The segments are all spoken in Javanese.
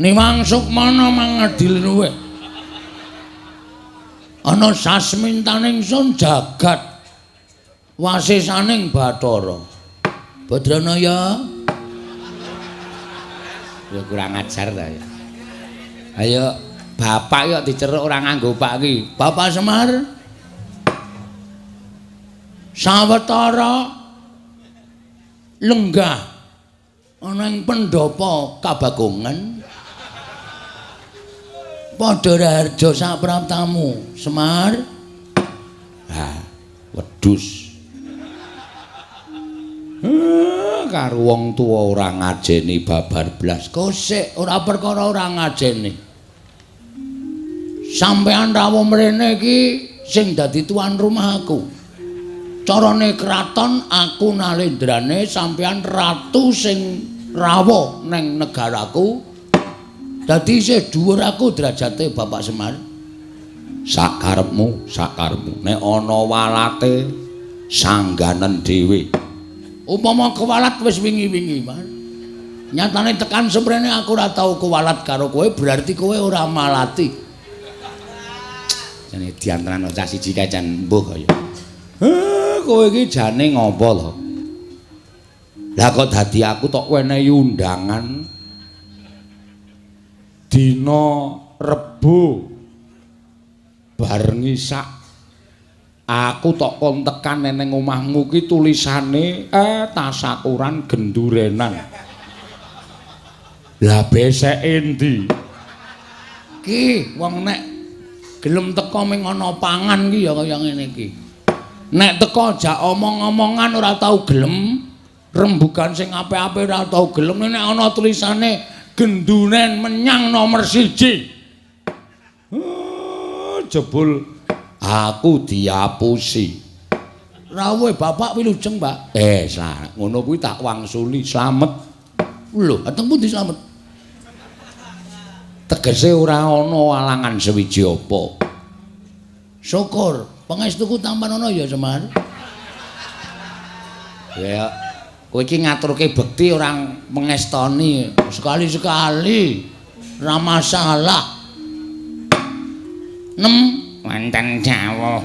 Niwang sukmana mangedi luwih. Ana sasmintaning sun jagat wasisaning Bathara. Badranaya. Ya kurang ajar ta ya. Ayo bapak kok diceruk ora nganggo pak iki. Bapak Semar. Sawetara lenggah ana ing pendhapa Kabagongan. Padha raharja sapraptamu, Semar. Ha, wedhus. Karo wong tuwa ora ngajeni babar blas. Kosek ora perkara ora ngajeni. Sampeyan rawuh mrene iki sing dadi tuan rumah aku. Carane kraton aku nalendrane, sampeyan ratu sing rawuh neng negaraku. Dadi isih dhuwur aku derajate Bapak Semar. Sakarepmu, sakarepmu. Nek ana walate sangganen dhewe. Upama kewalat wis wingi-wingi, Mas. Nyatane tekan semrene aku ora tau kewalat karo kowe, berarti kowe ora malati. Jane diantenan cah siji kae jan mbuh kaya. Kowe iki jane ngopo to? Lah kok dadi aku tok wenehi undangan dina Rebo bar ngisak aku tok kon tekan neng omahmu ki tulisane tasakuran gendurenan. Lah beseke endi? Ki wong nek gelem teko ming ana pangan ki ya kaya ngene iki. Nek teko jak omong-omongan ora tau gelem, rembugan sing apik-apik ora tau gelem, nek ana tulisane genduren menyang nomor 1. Jebul aku diapusi. Rawuhe bapak wilujeng, Pak. Ngono kuwi tak wangsuli slamet. Lho, ateng pundi slamet? Tegese ora ana alangan sewiji apa. Syukur, pangestuku tampan ana ya, Semar. Ya, kowe iki ngaturke bekti ora mengestoni. Sekali-sekali ora masalah. Nem wonten dawuh.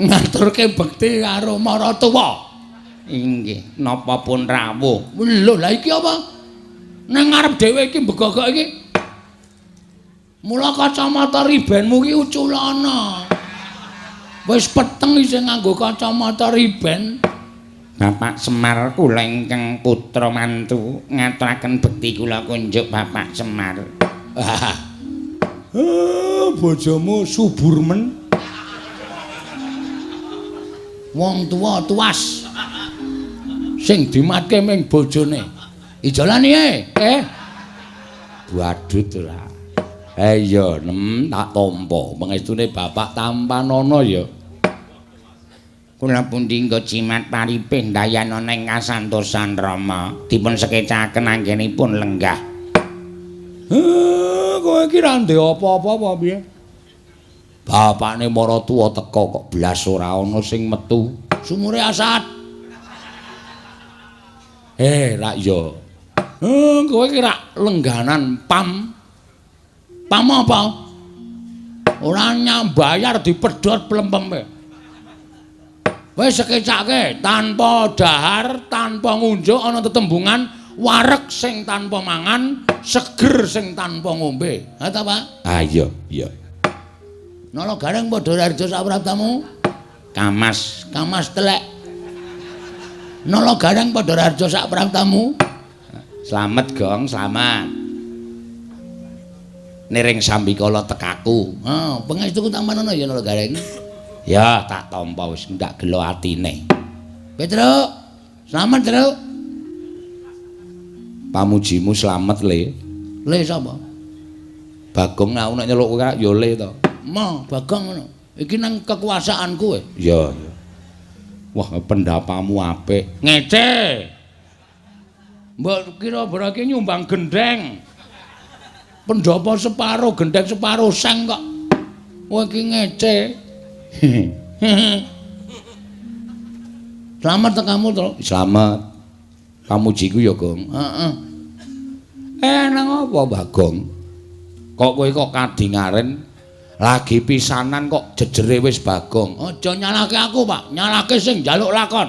Ngaturke bekti karo maratuwa. Inggih, napa pun rawuh. Lho, lha iki apa? Nang ngarep dhewe iki mbegogok iki. Mula kacamata ribenmu iki uculana. Wis peteng isih nganggo kacamata riben. Bapak Semar kula ingkang putra mantu ngaturaken bekti kula kunjuk Bapak Semar. Bojomu subur men. Wong tuwa tuas. Sing dimatke ming bojone. Ijolane Badut ora. Iya, nem tak tampa. Pangestune bapak tampanana ya. Kula pundi nggo jimat paripih ndayana ing kasantosan Rama. Dipun sekecaken anggenipun lenggah. Kowe iki ra ndek apa-apa apa piye? Bapakne maratuwa teka kok blas ora ana sing metu. Sumure asat. Rak ya. Kowe iki rak lengganan pam. Pam apa? Ora nyambayar dipedhot plempeme. Wis sekecake tanpa dahar, tanpa ngunjuk ana tetembungan wareg sing tanpa mangan, seger sing tanpa ngombe. Ha ta, Pak? Ah iya, iya. Nala gareng padha raharja sapraptamu? Kamas, kamas telek. Nala gareng padha raharja sapraptamu? Slamet, Gong, slamet. Niring sambikala tekaku. Ha, pangestuku tampanana ya Nala Gareng. Ya, tak tampa wis ndak gelo atine. Petruk, slamet, Truk. Pamujimu slamet, Le. Le sapa? Bagong aku nek nyeluk kowe ya Le to. Ma, Bagong ngono. Iki nang kekuasaanku kowe. Iya, iya. Wah, pendapamu apik. Ngece. Mbok kira berarti nyumbang gendheng. Pendhapa separo, gendheng separo seng kok. Kowe iki ngece. Slamet tekamu, Truk. Slamet. Pamujiku ya, Gong. Heeh. Nang apa, Bagong? Kok kowe kok kadingaren lagi pisanan kok jejere wis Bagong. Aja nyalahke aku, Pak. Nyalahke sing njaluk lakon.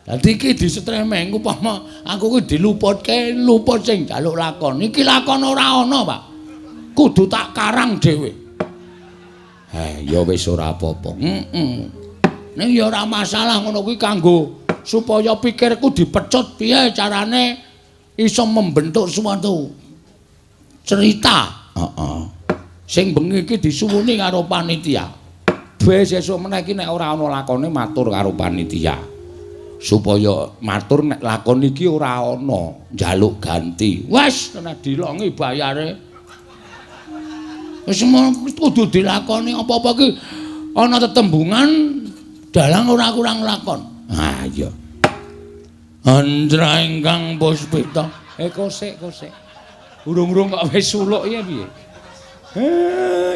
Dadi iki disetremeng upama aku kuwi diluputke, luput sing njaluk lakon. Iki lakon ora ana, Pak. Kudu tak karang dhewe. Ya wis ora apa-apa. Heeh. Ning ya ora masalah ngono kuwi kanggo supaya pikirku dipecut piye carane iso membentuk suatu cerita. Heeh. Sing bengi iki disuwuni karo panitia. Wis sesuk meneh iki nek ora ana lakone matur karo panitia. Supaya matur nek lakon iki ora ana, njaluk ganti. Wis kena dilongi bayare. Wis kudu dilakoni apa-apa ki ana tetembungan dalang ora kurang lakon. Ah iya. Andra ingkang puspita. Kosek kosek. Urung-urung kok wis suluk ya piye?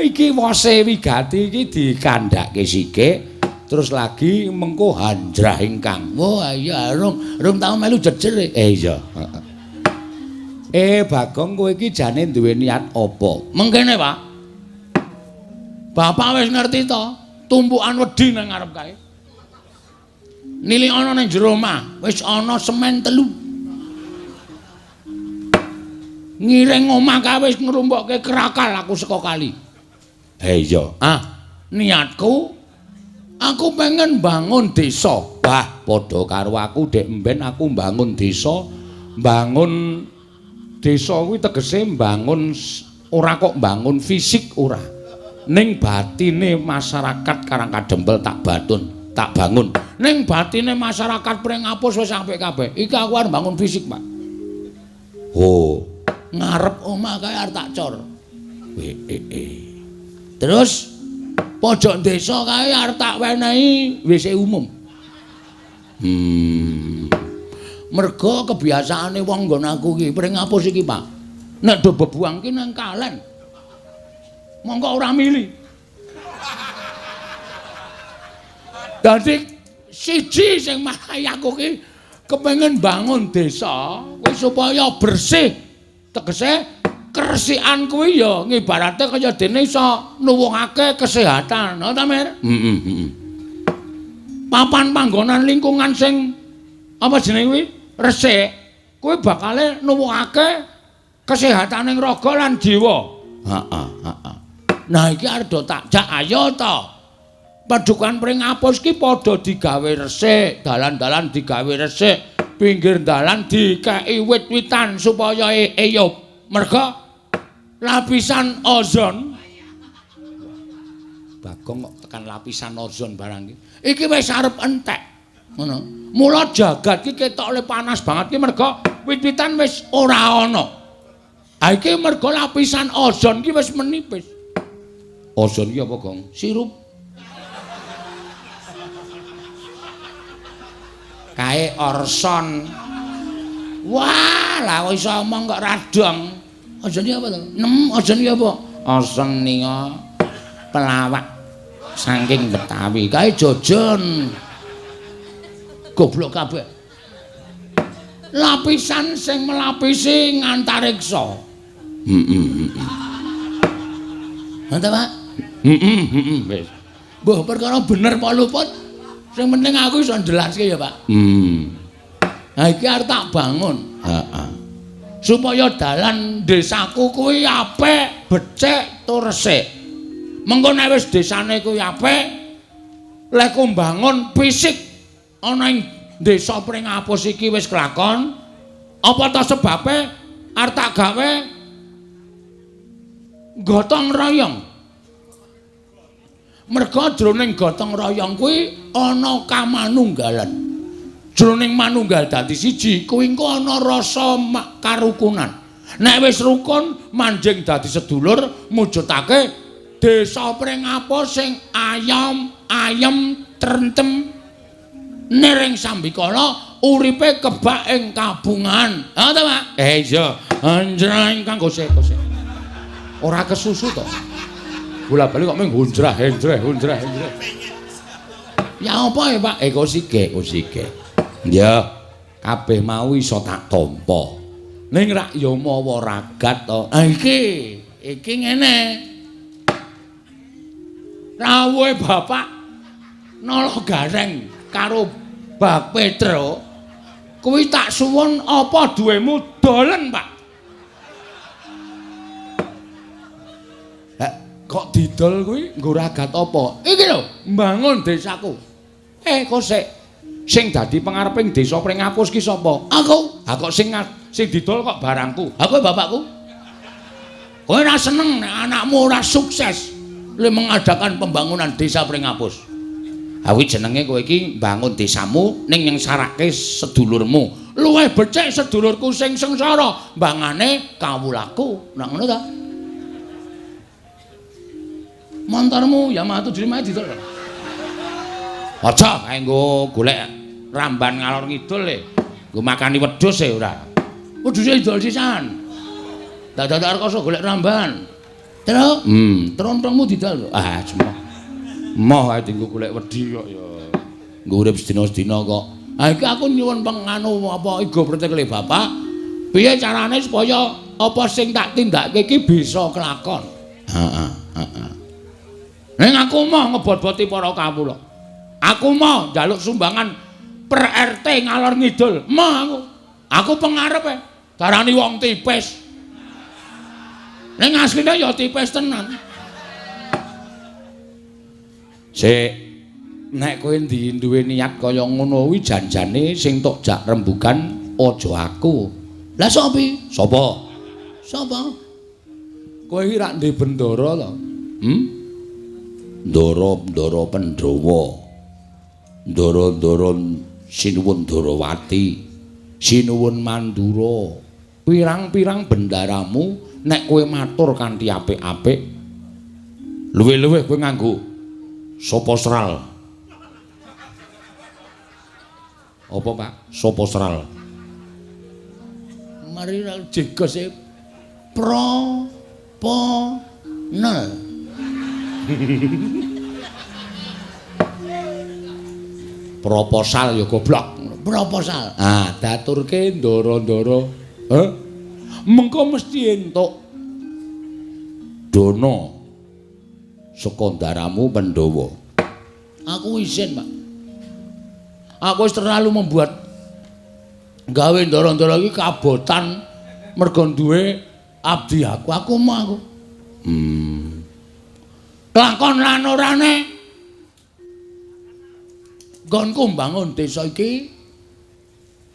Iki wose wigati iki dikandhake sithik. Terus lagi mengko hanjrah ingkang. Wah iya rung tau melu jejer. Iya. Bagong kowe iki jane duwe niat apa? Mengkene, Pak. Bapak wis ngerti to, tumpukan wedi nang ngarep kae. Nilik ana nang jero omah, wis ana semen 3. Ngiring omah kae wis ngrumpokke krakal aku saka kali. Iya. Ah, niatku aku pengen bangun desa. Wah, padha karo aku dek mben aku bangun desa. Bangun desa kuwi tegese bangun ora kok bangun fisik ora. Ning batine masyarakat Karang Kadempel tak batun, tak bangun. Ning batine masyarakat Pringapus wis apik kabeh. Iki aku arep bangun fisik, Pak. Oh, ngarep omah kae arep tak cor. Terus pojok desa kae arep tak wenehi WC umum. Mergo kebiasaane wong nggon aku iki Pringapus iki, Pak. Nek do bebuang ki nang kalen. Mongko ora mili. Dadi siji sing marai aku ki kepengin bangun desa kuwi supaya bersih. Tegese keresikan kuwi ya ngibarate kaya dene iso nuwuhake kesehatan, ha ta, Mir? Heeh, heeh. Papan panggonan lingkungan sing apa jenenge kuwi? Resik, kuwi bakale nuwuhake kesehataning raga lan jiwa. Heeh, heeh. Nah iki arep do tak jak ayo to. Padukan Pringapus ki padha digawe resik, dalan-dalan digawe resik, pinggir dalan dikeki wit-witan supaya eyup. Merga lapisan ozon. Bagong kok tekan lapisan ozon barang iki. Iki wis arep entek. Ngono. Mula jagat ki ketok le panas banget ki merga wit-witan wis ora ana. Ha iki merga lapisan ozon ki wis menipis. Ozon ki apa, Gong? Sirup. Kae orson. Wah, lah kok iso omong kok radong. Ozon ki apa to? Nem, ozon ki apa? Ozon nika pelawak saking Betawi. Kae jojon. Goblok kabeh. Lapisan sing melapisi ngantariksa. Heeh, heeh. Ngono ta, Pak? Heeh, heeh, wis. Mbah, perkara bener apa luput, sing penting aku iso njelaske ya, Pak. Nah iki arep tak bangun. Heeh. Supaya dalan desaku kuwi apik, becik tur resik. Mengko nek wis desane kuwi apik, lek mbangun fisik ana ing desa Pringapus iki wis kelakon, apa ta sebabe arep tak gawe gotong royong. Merga jroning gotong royong kuwi ana kamanunggalan. Jroning manunggal dadi siji kuwi engko ana rasa karukunan. Nek wis rukun manjing dadi sedulur mujudake desa Pringapus sing ayom, ayem, trentem niring sambikala uripe kebak ing kabungan. Ha ta, Pak? Iya. Anjreng ingkang gosek-gosek. Ora kesusu to. Bola-bali kok mung hunjrah, henjreh, hunjrah, henjreh. Ya apa ya, Pak? Kok sige, kok sige. Ya, kabeh mau iso tak tampa. Ning rak ya mawa ragat to. Ah iki, iki ngene. Rawuhe Bapak Nala Gareng karo Bak Petro kuwi tak suwun apa duwemu dolen, Pak. Kok didol kuwi nggo ragat apa? Iki lho, mbangun desaku. Kok sik sing dadi pengareping desa Pringapus ki sapa? Aku. Ha kok sing didol kok barangku. Ha kowe bapakku. Kowe ora seneng nek anakmu ora sukses le mengadakan pembangunan desa Pringapus. Ha kuwi jenenge kowe iki mbangun desamu ning nyengsarake sedulurmu. Luwih becik sedulurku sing sengsara, mbangane kawulaku. Nah ngono ta? Montormu Yamaha 75 didol. Aja kae nggo golek ramban ngalor ngidul le. Nggo makani wedhus e ora. Wedhuse didol sisan. Dadak rekoso golek ramban. Terus, trontongmu didol. Ah, cuma. Moh ae dienggo golek wedhi kok ya. Nggo urip sedina-sedina kok. Ah iki aku nyuwun penganu apa igo pretekle Bapak. Piye carane supaya apa sing tak tindakake iki bisa kelakon? Heeh, heeh. Ning aku moh ngebot-boti para kawula. Aku moh njaluk sumbangan per RT ngalor ngidul. Moh aku. Aku pengarepe darani wong tipis. Ning asline ya tipis tenan. Sik, nek kowe duwe niat kaya ngono kuwi janjane sing tok jak rembugan aja aku. Lah sapa? Sapa? Sapa? Kowe iki rak ndek bendara to? Ndara-ndara Pandhawa. Ndara-ndara Sinuwun Darawati, Sinuwun Mandura. Pirang-pirang bendaramu nek kowe matur kanthi apik-apik, luwih-luwih kowe nganggo sapa sral. Apa, Pak? Sapa sral? Mari jegos e pro po nel. Proposal ya goblok. Proposal. Ah, daturke ndara-ndara. Heh. Mengko mesti entuk dana saka ndaramu Pandhawa. Aku izin, Pak. Aku wis terlalu membuat gawe ndara-ndara iki kabotan mergo duwe abdi aku. Aku mau aku. Lakon lan orane nggonku mbangun desa iki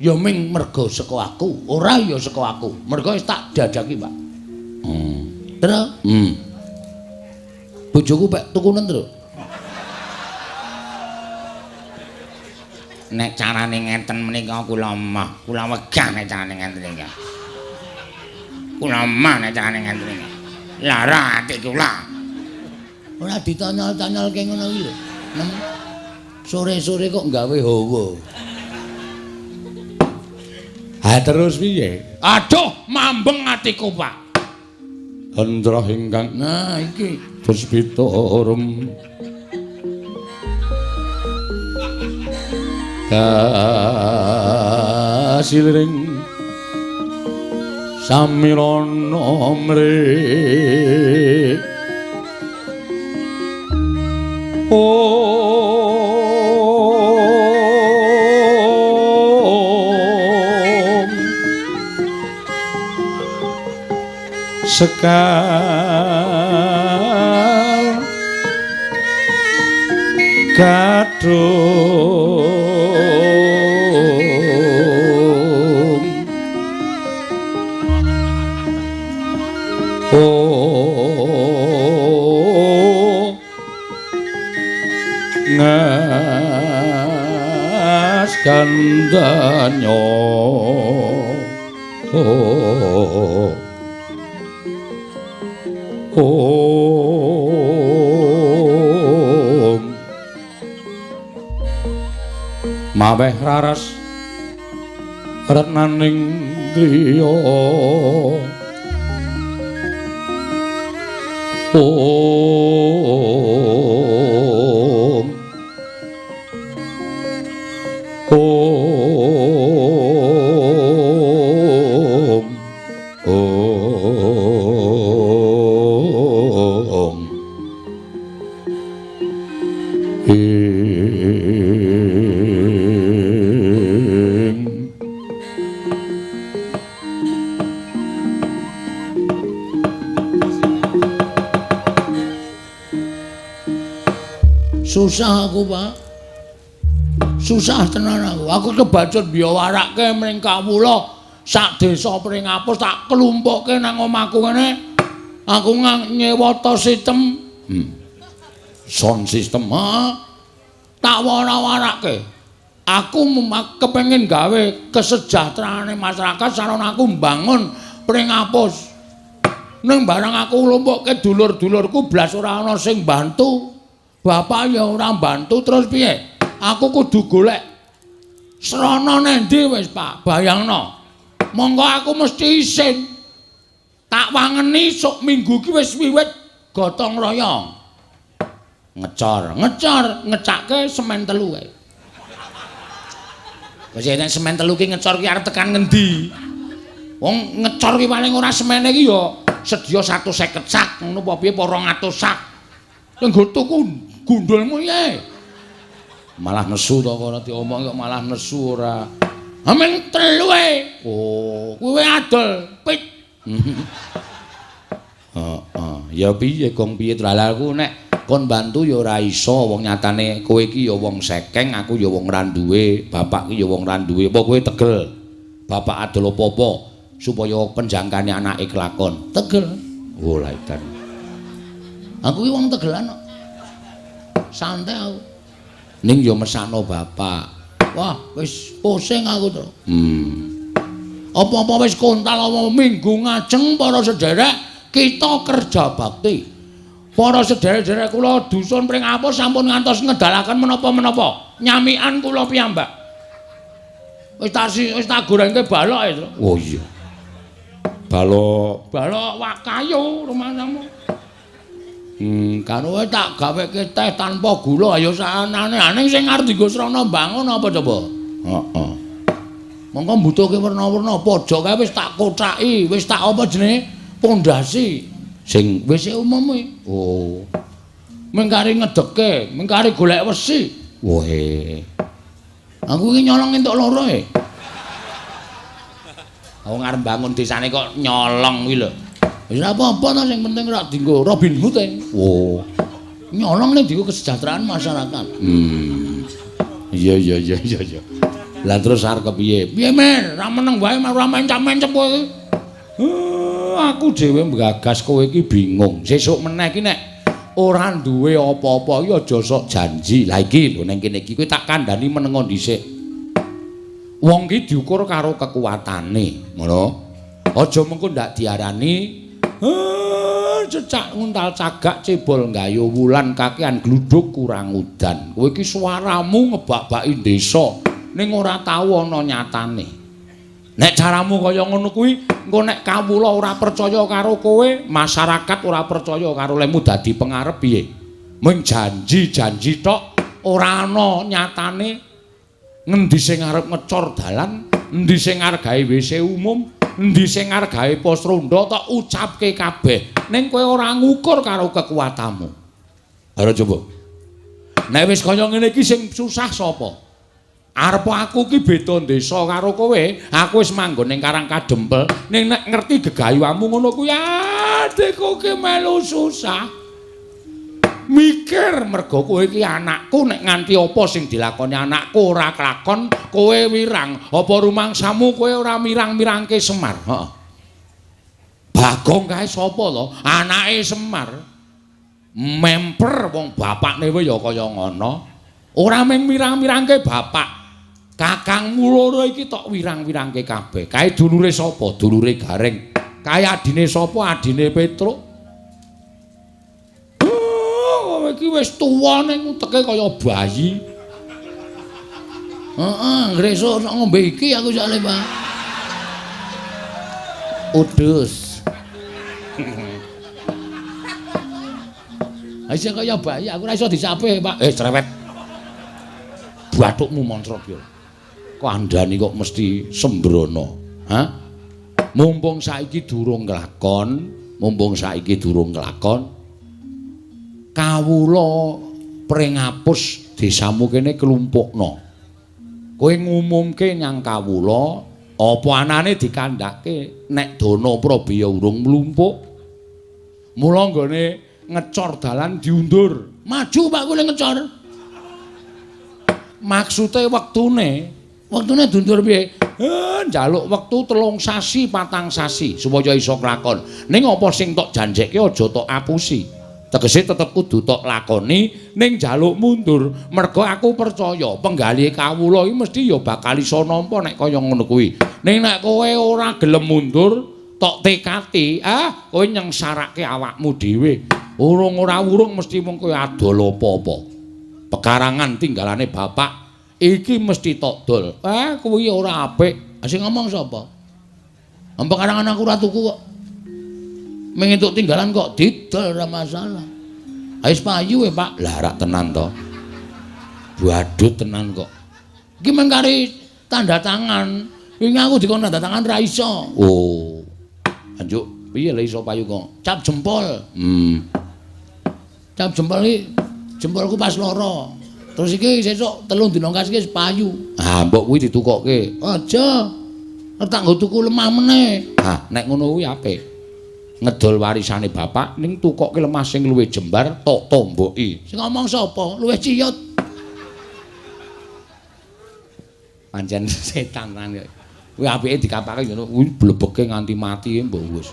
ya ming mergo saka aku, ora ya saka aku. Mergo wis tak jajaki, Pak. Terus? Bojoku pek tukunen, Tru. Nek carane ngenten menika kula emoh, kula wegah nek carane ngenten iki. Kula emoh nek carane ngenten iki. Lara ati kula. Ora ditanyol-tanyolke ngono iki lho. Sore-sore kok gawe hawa. Ha terus piye? Aduh, mambeng atiku, Pak. Hendra ingkang nah iki puspita rum kasiliring samirana mrih. Om sekal kadung oh ngas kandanyo oh om maweh raras retnaning griya om Susah aku, Pak. Susah tenan aku. Aku kebacut biyawarake mring kawula sak desa Pringapus tak klumpukke nang omahku ngene. Aku nyewa to sistem. Sound system, ha? Tak wara-warake. Aku kepengin gawe kesejahteraane masyarakat sarana aku mbangun Pringapus. Ning barang aku nglumpukke dulur-dulurku blas ora ana sing bantu. Bapak ya ora bantu terus piye? Aku kudu golek srana nendi wis, Pak? Bayangno. Monggo aku mesti isin. Tak wangeni sok minggu ki wis wiwit gotong royong. Ngecor, ngecor, ngecake semen telu kae. Wis nek semen telu ki ngecor ki arep tekan ngendi? Wong ngecor ki paling ora semene ki ya sedya 150 sak ngono apa piye apa 200 sak. Nggo tuku gundulmu piye? Malah nesu to kono diomong kok malah nesu ora. Amen telu e. Oh, kuwi adol pit. Heeh, ya piye gong piye aku nek kon bantu ya ora iso wong nyatane kowe iki ya wong sekeng, aku ya wong ra duwe, bapak ki ya wong ra duwe. Apa kowe tegel? Bapak adol apa-apa supaya penjangkane anake kelakon. Tegel. Oh, lha edan. Aku ki wong tegelan kok. Santai aku. Ning ya mesakno bapak. Wah, wis pusing aku to. Apa-apa wis kontal apa minggu ngajeng para sederek kita kerja bakti. Para sederek-sederek kula dusun Pringapus sampun ngantos ngedalaken menapa-menapa. Nyamikan kula piyambak. Wis tak gorengke balok e, Tru. Oh iya. Balok, balok wak kayu rumahmu. Karo tak gaweke teh tanpa gula ayo saanane. Ning sing arep dienggo srana mbangun apa coba? Heeh. Mongko mbutuhke werna-werna pojok kae wis tak kocaki, wis tak apa jenenge? Pondasi. Sing WC umum kuwi. Oh. Mengkari ngedeke, mengkari golek wesi. Wohe. Aku iki nyolong entuk loro e. Wong arep bangun desane kok nyolong kuwi lho. Wis ora apa-apa to sing penting ora dienggo Robin Hood e. Oh. Nyolong ning dienggo kesejahteraan masyarakat. Iya iya iya iya iya. Lah terus arep kepiye? Piye Mer? Ra meneng wae ora mencap-mencep kowe iki. Aku dhewe nggagas kowe iki bingung. Sesuk meneh iki nek ora duwe apa-apa iki aja sok janji. Lah iki lho ning kene iki kowe tak kandhani menengo dhisik. Wong ki diukur karo kekuatane, ngono. Aja mengko ndak diarani cecak nguntal cagak cebol nggayu wulan kakean gluduk kurang udan. Kowe iki suaramu ngebak-baki desa ning ora tau ana nyatane. Nek caramu kaya ngono kuwi, engko nek kawula ora percaya karo kowe, masyarakat ora percaya karo lemu dadi pengarep piye? Mung janji-janji tok ora ana nyatane. Ngendi sing arep ngecor dalan, endi sing arep gawe WC umum, endi sing arep gawe pos ronda tok ucapke kabeh. Ning kowe ora ngukur karo kekuatanmu. Ayo coba. Nek wis kaya ngene iki sing susah sapa? Arep aku ki beda desa karo kowe, aku wis manggon ning Karang Kadempel, ning nek ngerti gegayuhamu ngono kuwi adekku ki melu susah. Mikir mergo kowe iki anakku, nek nganti apa sing dilakoni anakku ora kelakon, kowe wirang. Apa rumangsamu kowe ora mirang-mirangke Semar? Heeh. Bagong kae sapa to? Anake Semar. Memper wong bapakne wae ya kaya ngono. Ora mung mirang-mirangke bapak. Kakangmu loro iki tok wirang-wirangke kabeh. Kae dulure sapa? Dulure Gareng. Kae adine sapa? Adine Petruk. Iki wis tuwa ning uteke kaya bayi. Heeh, ngresuk sok ngombe iki aku soalé, Pak. Udus. Aja kaya bayi, aku ora iso disape, Pak. Cerewet. Bathukmu moncrot yo. Kandhani kok mesti sembrono. Hah? Mumpung saiki durung kelakon, mumpung saiki durung kelakon. Kawula Pringapus desamu kene klumpukno. Kowe ngumumke nyang kawula apa anane dikandhake nek dana prabaya urung mlumpuk. Mula nggone ngecor dalan diundur. Maju Pak kowe ngecor. Maksude wektune. Wektune diundur piye? Njaluk wektu 3 sasi, 4 sasi supaya iso klakon. Ning apa sing tok janjekke aja tok apusi. Tegese tetep kudu tok lakoni ning njaluk mundur. Merga aku percaya penggalih kawula iki mesti ya bakal iso nampa nek kaya ngono kuwi. Ning nek kowe ora gelem mundur, tok tekati, kowe nyengsarake awakmu dhewe. Urung ora urung mesti mung kowe adol apa-apa. Pekarangan tinggalane bapak iki mesti tok dol. Kuwi ora apik. Sing ngomong sapa? Pekarangan aku ora tuku kok. Mung entuk tinggalan kok didol ora masalah. Wis payu e, Pak. Lah rak tenan to. Badut tenan kok. Iki mung kari tanda tangan. Wingi aku dikon tanda tangan ra iso. Oh. Anjuk piye le iso payu kok? Cap jempol. Cap jempol iki jempolku pas loro. Terus iki sesuk 3 dina kas iki wis payu. Ah, mbok kuwi ditukokke. Aja. Tak nggo tuku lemah meneh. Ah, nek ngono kuwi apik. Ngedol warisane bapak ning tukokke lemah sing luwih jembar tok tomboki. Sing ngomong sapa? Luwih ciyut. Pancen setan tenan kok. Kuwi apike dikapake ngono kuwi blebeke nganti mati mbok wis.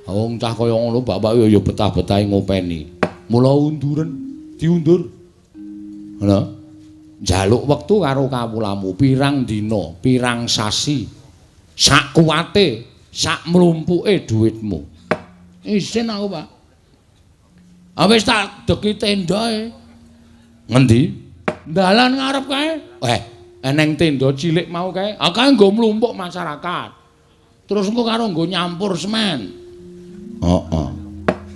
Wong cah kaya ngono bapak ya betah-betahe ngopeni. Mula unduren, diundur. Ngono. Njaluk wektu karo kawulamu pirang dina, pirang sasi. Sak kuwate, sak mlumpuke dhuwitmu. Isin aku, Pak. Wis tak deki tendae. Ngendi? Dalan ngarep kae. Eneng tenda cilik mau kae. Ah kae nggo mlumpuk masyarakat. Terus engko karo nggo nyampur semen. Heeh.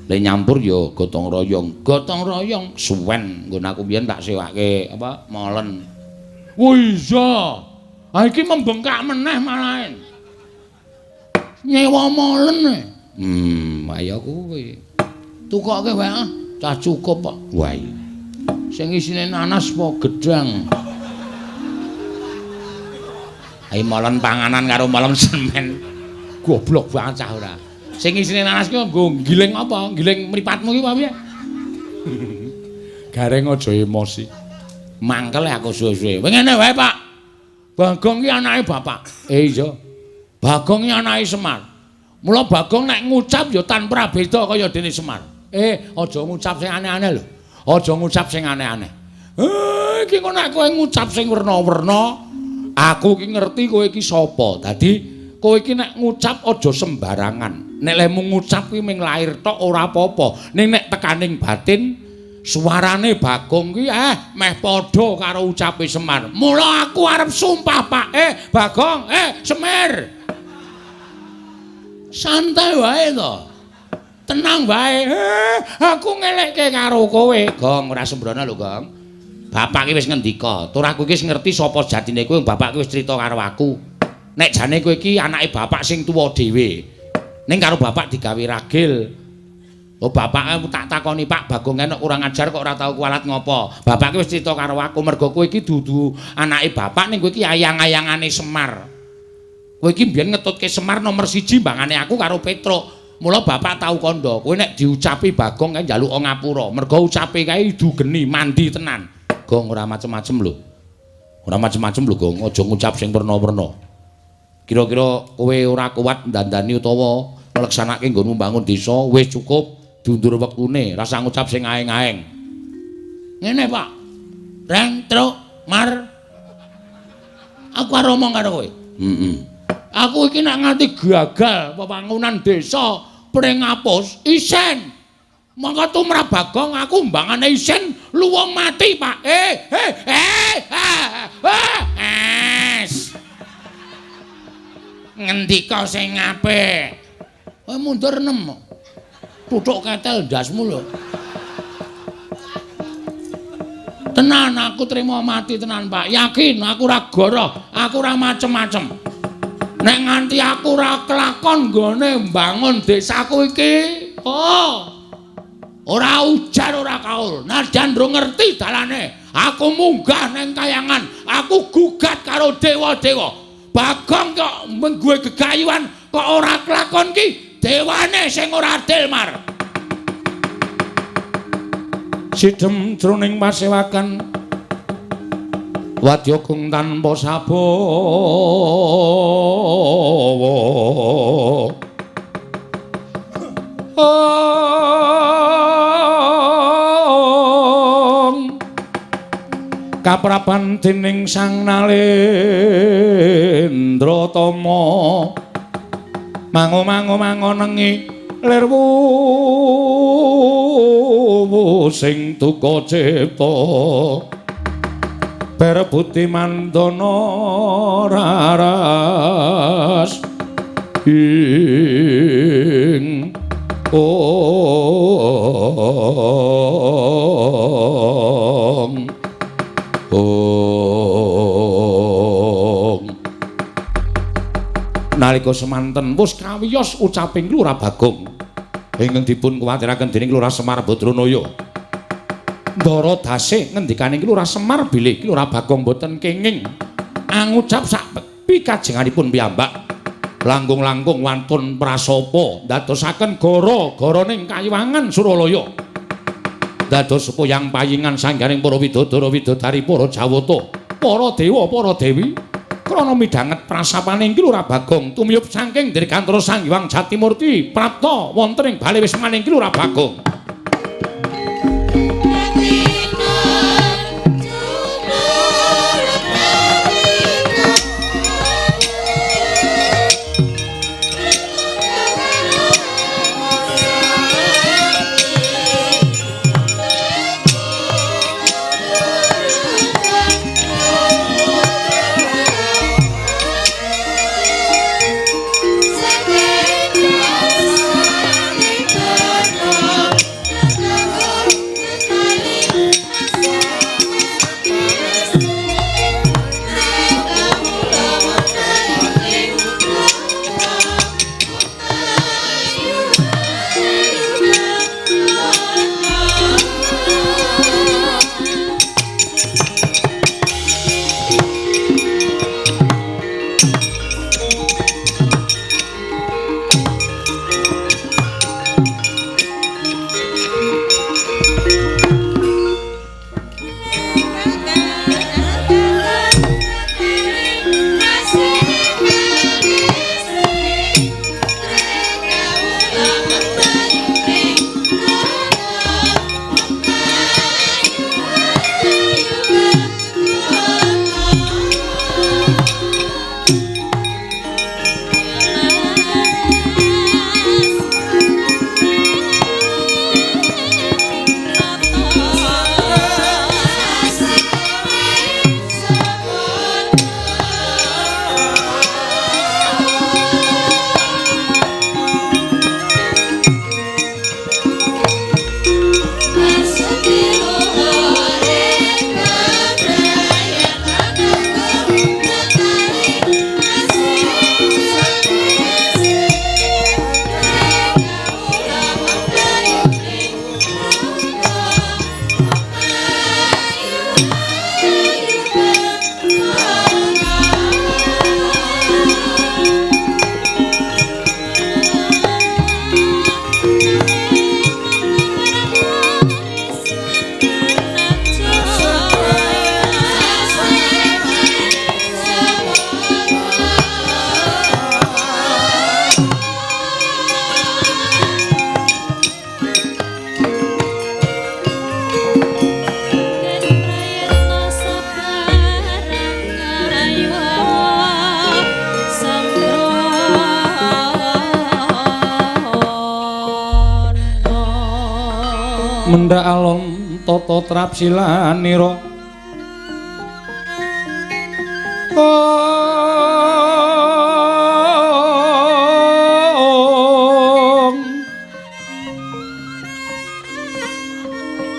Le nyampur ya gotong royong. Gotong royong suwen nggon aku biyen tak sewake apa molen. Oh iya. Ah iki membengkak meneh malahen. Nyewa molen. Ayo kuwi. Tukoke wae ah, cah cukup kok. Wah. Sing isine nanas apa gedang? Ayo molen panganan karo molen semen. Goblok banget cah ora. Sing isine nanas ki nggo giling apa? Giling mripatmu ki apa piye? Gareng aja emosi. Mangkel aku suwe-suwe. Ngene wae, Pak. Bagong ki anake bapak. Iya. Bagong ki anake Semar. Mula Bagong nek ngucap ya tanpa beda kaya dene Semar. Aja ngucap sing aneh-aneh lho. Aja ngucap sing aneh-aneh. Iki kok nek kowe ngucap sing werna-werna, aku ki ngerti kowe iki sapa. Dadi kowe iki nek ngucap aja sembarangan. Nek lemu ngucap kuwi mung lair tok ora apa-apa. Ning nek tekaning batin suarane Bagong ki meh padha karo ucape Semar. Mula aku arep sumpah, Pak. Bagong, Semir. Santai wae to. Tenang wae. Aku ngelekke karo kowe. Gong, ora sembrono lho, Gong. Bapak ki wis ngendika, tur aku iki wis ngerti sapa jatine kowe, bapak ki wis crita karo aku. Nek jane kowe iki anake bapak sing tuwa dhewe. Ning karo bapak digawe ragil. Oh bapak tak takoni, Pak Bagong enek kurang ajar kok ora tau kualat ngopo. Bapak ki wis crita karo aku mergo kowe iki dudu anake bapak ning kowe iki ayang-ayangane Semar. Kowe iki mbiyen ngetutke Semar nomor 1 mbangane aku karo Petruk. Mula bapak tau kandha, kowe nek diucapi Bagong kae njaluk ngapura. Mergo ucape kae idu geni mandi tenan. Gong ora macem-macem lho. Ora macem-macem lho, Gong. Aja ngucap sing werna-werna. Kira-kira kowe ora kuat ndandani utawa ngleksanake nggonmu mbangun desa, wis cukup diundur wektune, rasa ngucap sing aeng-aeng. Ngene, Pak. Reng, truk, mar. Aku arep omong karo kowe. Heeh. Aku iki nek nganti gagal pembangunan desa Pringapus, isen. Mongko tumrap Bagong aku mbangane isen luwung mati, Pak. Es. Ngendika sing apik. Kowe mundur 6. Tutuk ketel ndasmu lho. Tenan aku trimo mati tenan, Pak. Yakin aku ora goroh, aku ora macem-macem. Nek nganti aku ora kelakon nggone mbangun desaku iki, oh. Ora ujar ora kaul. Najan ndro ngerti dalane, aku munggah nang kayangan, aku gugat karo dewa-dewa. Bagong kok menggue gegayuhan kok ora kelakon ki, dewane sing ora adil, Mar. Sidhem jroning pasewakan Wadya kung tanpa sabawa. Kaprapan dening Sang Nalendra Tama mango-mango mangonengi lir wuwu sing duka cipta berebuti mandana raras ing ong ong. Nalika semanten wus kawiyos ucaping Lurah Bagong ingkang dipun kuwatiraken dening Lurah Semar Badranaya. Ndara dase ngendikaning Lurah Semar bilih Lurah Bagong boten kenging angucap sak pikajenganipun piyambak. Langkung-langkung wantun prasapa ndadosaken gara-garaning kayiwangan Suralaya. Dados sempoyang payingan sangganing para widodara widodari para jawata, para dewa, para dewi krana midhanget prasapaning Ki Lurah Bagong tumiyup saking dirgantara Sang Hyang Jatimurti prapta wonten ing bale wismaning Ki Lurah Bagong. Mendha alon tata trapsilanira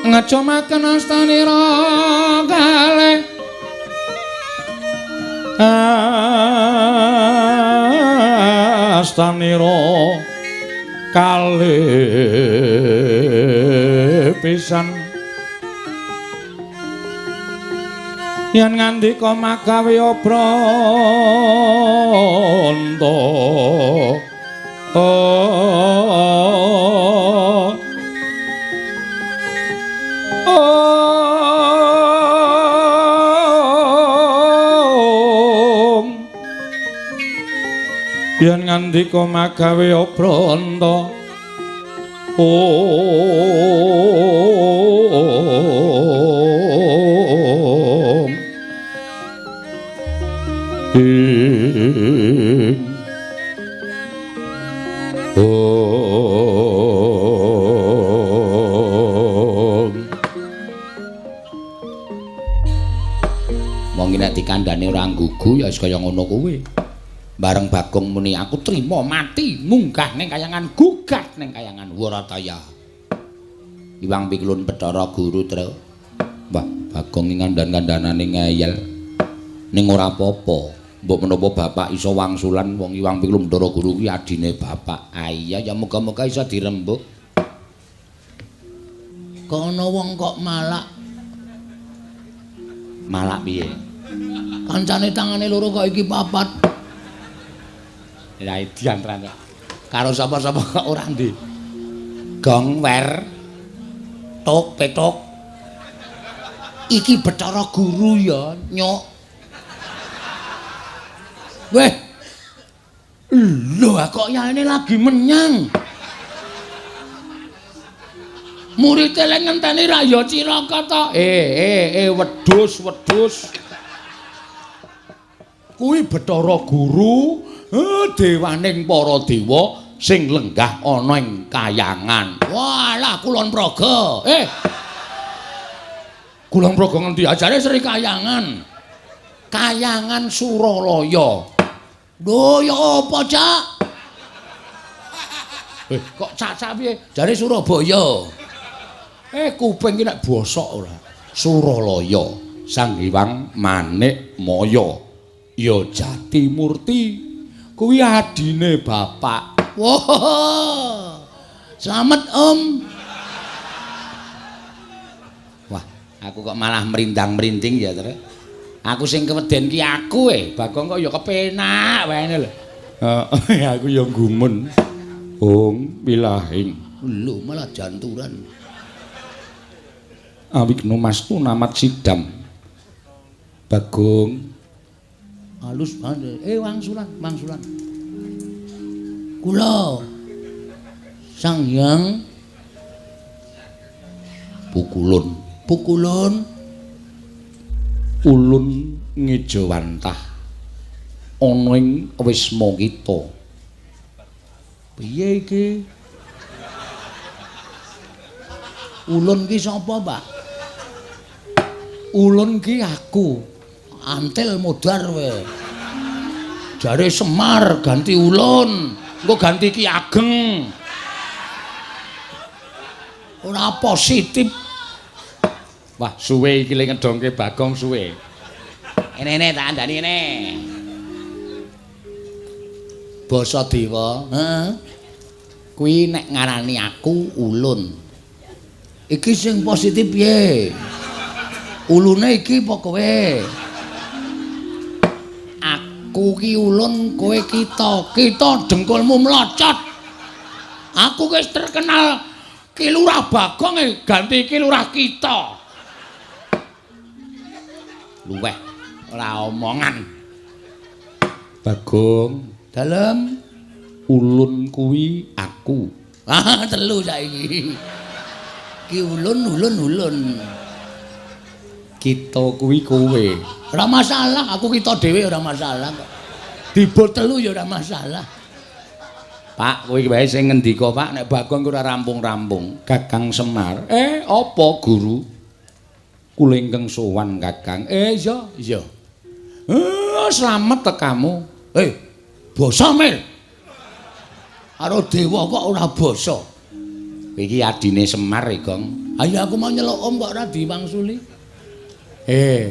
ngecumaken astanira kalih astanira kalih pisan yen ngandika magawe obranta Yen ngandika magawe obranta. Om. Ing. Om. Wong iki nek dikandhane ora nggugu ya wis kaya ngono kuwi. Bareng Bagong muni aku trima mati munggah ning kayangan gugat ning kayangan Warataya. Iwang Pikulun Bathara Guru Tru. Wah, Bagong iki kandhan-kandhanane ngeyel. Ning ora apa-apa. Mbok menapa bapak iso wangsulan wong Iwang Pikulun Bathara Guru kuwi adine bapak. Ah iya ya muga-muga iso dirembug. Kok ana wong kok malak? Malak piye? Kancane tangane loro kok iki papat. Lah edian tenan kok. Karo sapa-sapa kok ora ndi. Gong wer tok petok. Iki Bathara Guru ya, nyok. Weh. Lho kok yaene lagi menyang. Murid e ngenteni ra ya cilaka to. Wedhus, wedhus. Kuwi Bathara Guru, dewaning para dewa sing lenggah ana ing kayangan. Walah Kulon Progo. Kulon Progo ngendi? Ajare Sri Kayangan. Kayangan Suralaya. Lho ya apa, Cak? Kok cacak piye? Jare Surabaya. Kuping iki nek bosok ora. Suralaya, Sang Hyang Manik Maya. Ya Jatimurti. Kuwi adine bapak. Wah. Slamet, Om. Wah, aku kok malah merindang-merinding ya, Tru. Aku sing keweden ki aku Bagong kok ya kepenak wae lho. Heeh, aku ya gumun. Ong wilahing. Lho malah janturan. Awigno mastu namat sidam. Bagong halus banget. Wangsulan, wangsulan. Kula Sang Hyang Pukulun, Pukulun ulun ngejawantah ana ing wisma kita. Piye iki? Ulun ki sapa, Pak? Ulun ki aku. Antil modar kowe. Jare Semar ganti ulun, engko ganti Ki Ageng. Ora positif. Wah, suwe iki le ngedongke Bagong suwe. Ene-ene tak andani ene. Basa dewa, heeh. Kuwi nek ngarani aku ulun. Iki sing positif piye? Ulune iki apa kowe? Aku ki ulun, kowe kita. Kita dengkulmu mlocot. Aku wis terkenal Ki Lurah Bagong ganti Ki Lurah kita. Luweh ora omongan. Bagong, dalem ulun kuwi aku. Ah, telu saiki. Ki ulun ulun ulun. Kita kuwi kowe. Ora masalah, aku kita dhewe ora masalah kok. Dibol telu ya ora masalah. Pak, kowe iki wae sing ngendika, Pak, nek Bagong ora rampung-rampung. Kakang Semar. Apa guru? Kula ingkang sowan Kakang. Iya, iya. Slamet tekamu. Basa Mir. Karo dewa kok ora basa. Iki adine Semar, Gong. Ayo aku mau nyeluk om kok ora diwangsuli.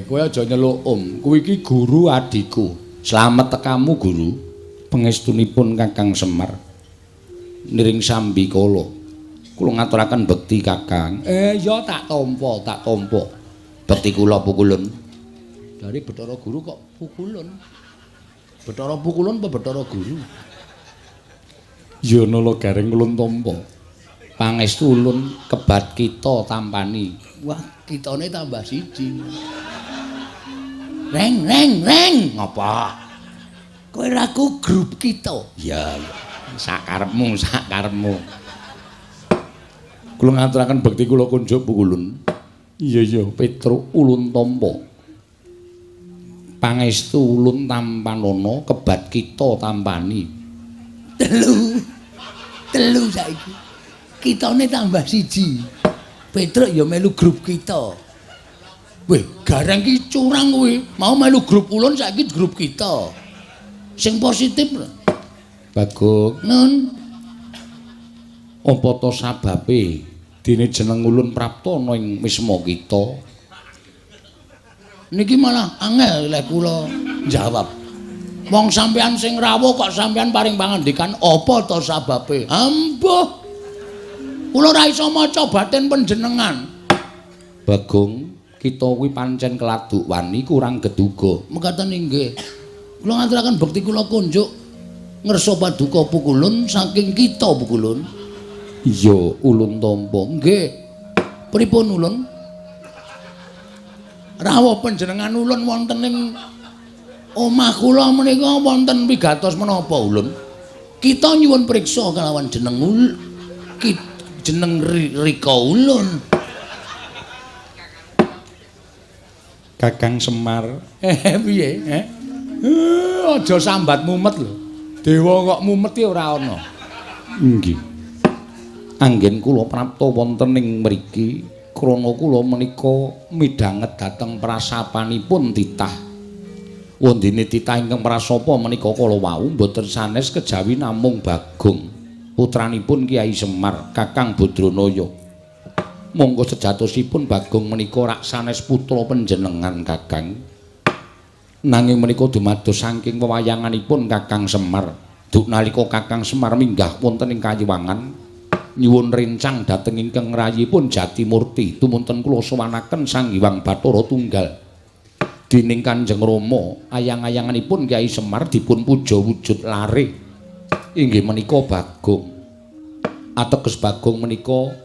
Kowe aja nyeluk om. Kuwi iki guru adikku. Slamet tekamu, guru. Pangestunipun Kakang Semar. Niring sambi kala. Kula ngaturaken bekti Kakang. Ya tak tampa, tak tampa. Bekti kula pukulun. Dari Bathara Guru kok pukulun. Bathara pukulun apa Bathara Guru? Ya nala gareng ulun tampa. Pangestu ulun kebat kita tampani. Wah, kitane tambah siji. Reng reng reng. Ngapa? Kowe raku grup kita. Iya, sakarepmu, sakarepmu. Kula ngaturaken bekti kula kunjuk Pukulun. Iya iya, Petruk ulun tampa. Pangestu ulun tampanana kebat kita tampani. Telu. Telu saiki. Kitane tambah siji. Petruk ya melu grup kita. Weh, gareng ki curang kowe. Mau melu grup ulun saiki grup kita. Sing positif lho. Bagong. Nun. Apa to sababe dene jeneng ulun prapta ana ing wisma kita? Niki malah angel lek kula jawab. Wong sampean sing rawuh kok sampean paring pangandikan apa to sababe? Ambuh. Kula ora iso maca batin panjenengan. Bagong, kita kuwi pancen keladuk wani kurang geduga. Mekaten inggih. Kula ngaturaken bekti kula kunjuk ngersa paduka Pukulun saking kita Pukulun. Iya, ulun tampa. Nggih. Pripun ulun? Rawuh panjenengan ulun wonten ing omah kula menika wonten wigatos menapa ulun? Kita nyuwun priksa kalawan jeneng jeneng Rika ulun. Kakang Semar. Piye? Aja sambat mumet lho. Dewa kok mumet ki ora ana. Nggih. Anggen kula prapta wonten ing mriki krana kula menika midhanget dhateng prasapanipun titah. Wondene titah ingkang prasapa menika kala wau mboten sanes kejawi namung Bagong, putranipun Kyai Semar, Kakang Badranaya. Monggo sejatosipun Bagong menika rak sanes putra panjenengan Kakang. Nanging menika dumados saking wewayanganipun Kakang Semar. Duk nalika Kakang Semar minggah wonten ing Kayiwangan nyuwun rencang dhateng ingkang rayipun Jatimurti tumunten kula sowanaken Sang Hyang Bathara Tunggal. Dening Kanjeng Rama ayang-ayanganipun Kyai Semar dipun puja wujud lare inggih menika Bagong. Ateges Bagong menika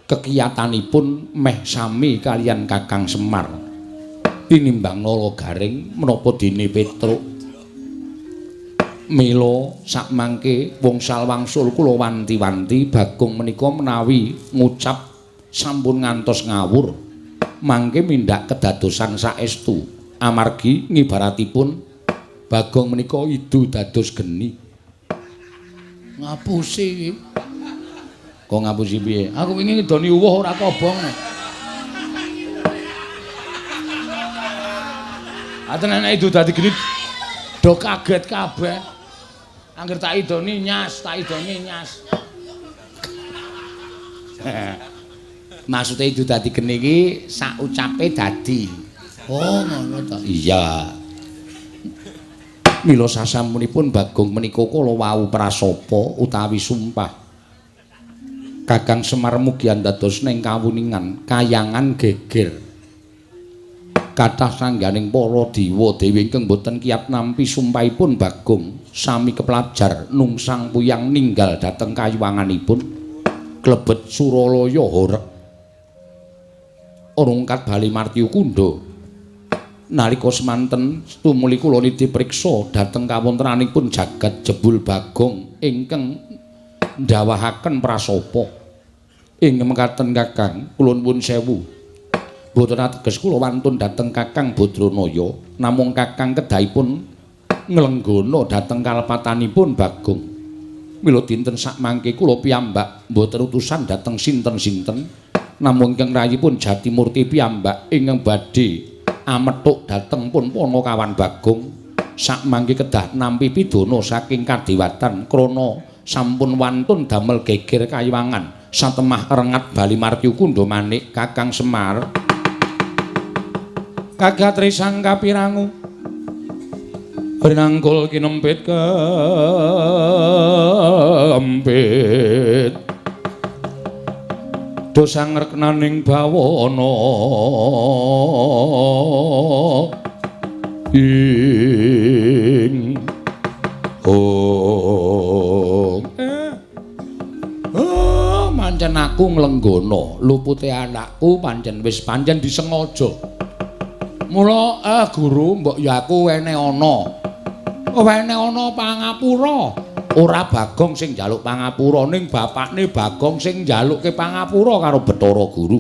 kekiyatanipun meh sami kaliyan Kakang Semar. Tinimbang nala garing menapa dene Petruk. Mila sakmangke wongsal wangsul kula wanti-wanti Bagong menika menawi ngucap sampun ngantos ngawur mangke mindak kedadosan saestu amargi ngibaratipun Bagong menika idu dados geni. Ngapusi iki. Kok ngapusi piye? Aku wingi ngidoni uwuh ora kobong. Aten nek idu dadi geni do kaget kabeh. Angger tak idoni nyas, tak idoni nyas. Maksude idu dadi geni iki sak ucape dadi. Oh, ngono ta. Iya. Mila sasampunipun Bagong menika kala wau prasapa utawi sumpah. Kakang Semar mugi andados ning kawuningan kayangan geger. Kathah sangganing para dewa dewi ingkang boten kiyat nampi sumpahipun Bagong sami keplajar nungsang puyang ninggal dhateng kayuwanganipun klebet Suralaya horeg rungkat bali Martyu Kundha. Nalika semanten tumuli kula niti priksa dhateng kawontenanipun jagat jebul Bagong ingkang ndawahaken prasapa. Ing mekaten Kakang kula nuwun sewu. Boten ateges kula wantun dhateng Kakang Badranaya, namung Kakang kedahipun nglenggana dhateng kalepatanipun Bagong. Mila dinten sakmangke kula piyambak mboten utusan dhateng sinten-sinten, namung ingkang rayipun Jatimurti piyambak ingkang badhe amethuk dhateng pun Panakawan Bagong. Sakmangke kedah nampi pidana saking kadewatan krana sampun wantun damel geger kayiwangan satemah rengat bali Martyu Kundha manik Kakang Semar. Kagat risang kapirangu rinangkul kinempit kempit dosang reknaning bawana ing oh oh pancen aku nglenggana lupute anakku pancen wis pancen disengaja. Mula guru mbok ya aku wene ana. Wene ana pangapura. Ora Bagong sing njaluk pangapura, ning bapakne Bagong sing njalukke pangapura karo Bathara Guru.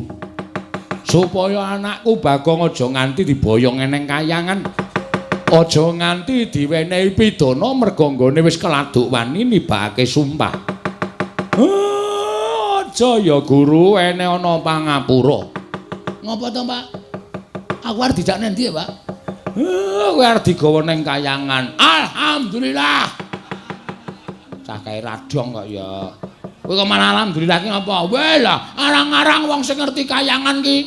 Supaya anakku Bagong aja nganti diboyong eneng kayangan. Aja nganti diwenehi pidana merga nggone wis keladuk wani nibakake sumpah. Aja ya Guru, ene ana pangapura. Ngopo to, Pak? Aku arep dijak nang ndi ya, Pak? Kowe arep digawa nang kayangan. Alhamdulillah. Cah kae radong kok ya. Kowe kok malah alhamdulillah ki ngapa? Weh lah, arang-arang wong sing ngerti kayangan ki.